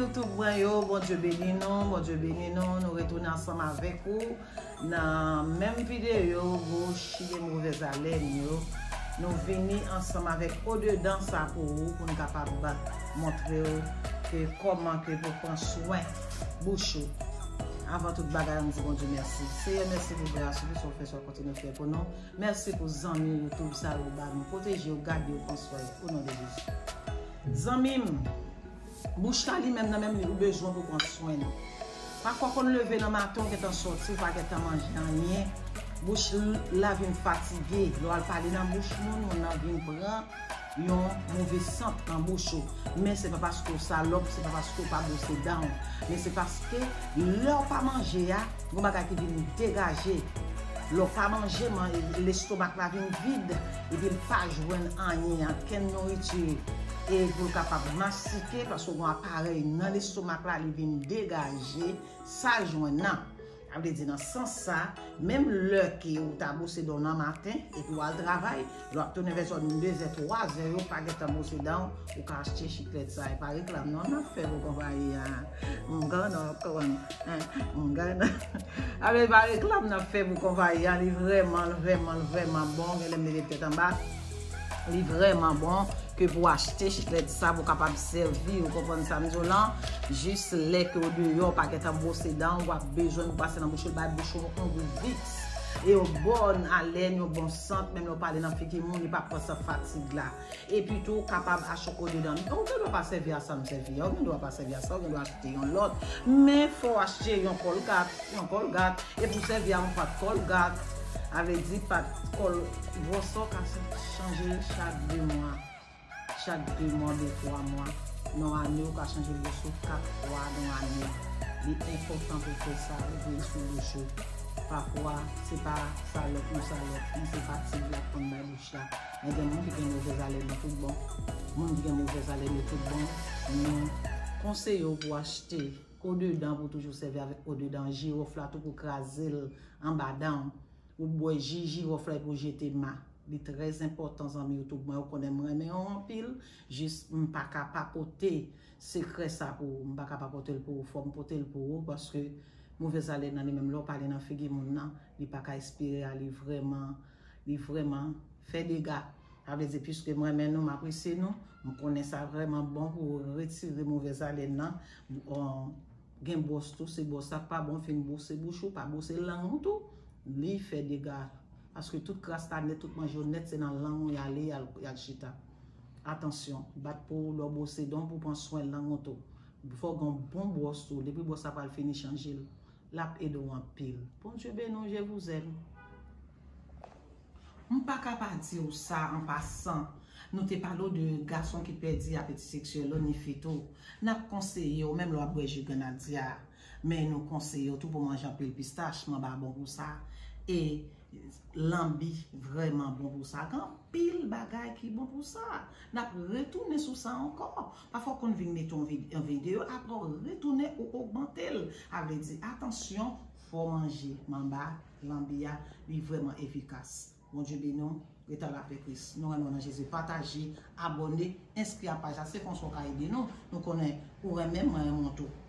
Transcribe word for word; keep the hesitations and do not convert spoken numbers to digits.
YouTube mwen yo, Bondye beni nou, Bondye beni nou. Nou retounen ansanm avèk ou nan menm videyo bouch de movèzalèn yo. Nou vini ansanm avèk odedan sa pou ou, pou n kapab montre w ke kòman ke pou pran swen bouch ou. Avan tout bagay, ann di Bondye mèsi. Seyè, mèsi pou gras ou, pou sa w fè, sa w kontinye fè pou nou. Mèsi pou zanmi YouTube sa yo ba nou. Pwoteje yo, gade yo, pran swen yo, o non de Jezi. Zanmi m, bouch la li menm nan menm li ou bezwen pou pran swen li. Pafwa w konn leve nan maten, ou gentan sòti, ou pa gentan manje anyen. Bouch la vin fatige. Lè w al pale nan bouch moun, moun nan vin pran yon move sant nan bouch ou. Men se pa paske w salòp, se pa paske w pa bwose dan w. Men se paske lè w pa manje a, gon bagay ki vin degaje. Lè w pa manje, man, lestomak la vin vid, epi l pa jwenn anyen, okenn nouriti, e pou l kapab masike, paske gon aparèy nan lestomak la, li vin degaje sa l jwenn nan. Sa vle di, nan sans sa, menm lè ke ou ta bwose dan w nan maten, epi w al travay, lè w ap tounen vè zòn de zè, twa zè, yo pa gentan bwose dan w, ou ka achte chiklèt sa. E pa reklam non n ap fè pou konpayi a. Mga nan konn, mga nan. Avè pa reklam n ap fè pou konpayi a, li vrèman, vrèman, vrèman bon. Gen lè m leve tèt anba. Li vrèman bon ke pou achte chiklèt sa pou kapab sèvi, ou konprann sa m di w lan. Jis lè ke w deyò, w pa gentan bwose dan w, w ap bezwen pou pase nan bouch ou, bay bouch ou yon gou Vicks. E yon bòn alèn, yon bon sant, menm lè w pale nan figi moun, li pa pran sa fatig la. Epi tou, w kapab achte odedan. Ou gen dwa pa sèvi a sa m sèvi a, ou gen dwa pa sèvi a sa, ou gen dwa achte yon lòt. Men fò w achte yon Colgate, yon Colgate, epi w sèvi a yon pat Colgate. Sa vle di pat kòl, bwòs ou ka chanje chak de mwa. Chak de mwa, de twa mwa. Nan ane, ou ka chanje bwòs ou kat fwa nan ane. Li enpòtan pou w fè sa, ou veye sou bouch ou. Pafwa, se pa salòp nou salòp, men se fatig la k konn bay bouch la. Men gen moun ki gen movèzalèn nan tout bon. Moun ki gen movèzalèn yo tout bon, nou konseye w pou w achte odedan pou w toujou sèvi avèk odedan. Jiwòf la tou pou w kraze l anba dan w. Ou bwè ji jiwòf la epi w jete ma. Li trè enpòtan, zanmi YouTube mwen, ou konnen m renmen w anpil. Jis m pa ka pa pote sekrè sa pou ou, m pa ka pa pote l pou ou, fò m pote l pou ou, paske movèzalèn nan li menm, lè w pale nan figi moun nan, li pa ka espere a, li vrèman, li vrèman fè dega. Sa vle di, piske m renmen nou, m apresye nou, m konnen sa vrèman bon pou retire movèzalèn nan. Gen bwòs tou, se bwòs sa k pa bon, fin bwose bouch ou, pa bwose lang ou tou, li fè dega. Paske tout kras la nèt, tout manje yo nèt, se nan lang ou y ale, y al, y al chita. Atansyon, bat pou ou lè w bwose dan w pou pran swen lang ou tou. Fò gen yon bon bwòs tou, depi bwòs la pral fini chanje l, l ap ede w anpil. Bondye beni w, je vous aime. M pa ka pa di w sa an pasan. Nou te pale w de gason ki pèdi apeti seksyèl yo, ni fi tou. N ap konseye w, menm lè w ap bwè ji grenadya a. Men nou konseye w tou pou w manje anpil pistach, manba bon pou sa. E lanbi vrèman bon pou sa. Gen anpil bagay ki bon pou sa. N ap retounen sou sa ankò. Pafwa w konn vin mete yon vid-, yon videyo, apre w retounen ou ogmante l. Sa vle di, atansyon, fò w manje manba lanbi a, li vrèman efikas. Bondye beni w, rete avèk Kris. Nou renmen w nan Jezi. Pataje, abòne, enskri a paj la. Se konsa w ka ede nou. Nou konnen ou renmen m, mwen renmen w tou.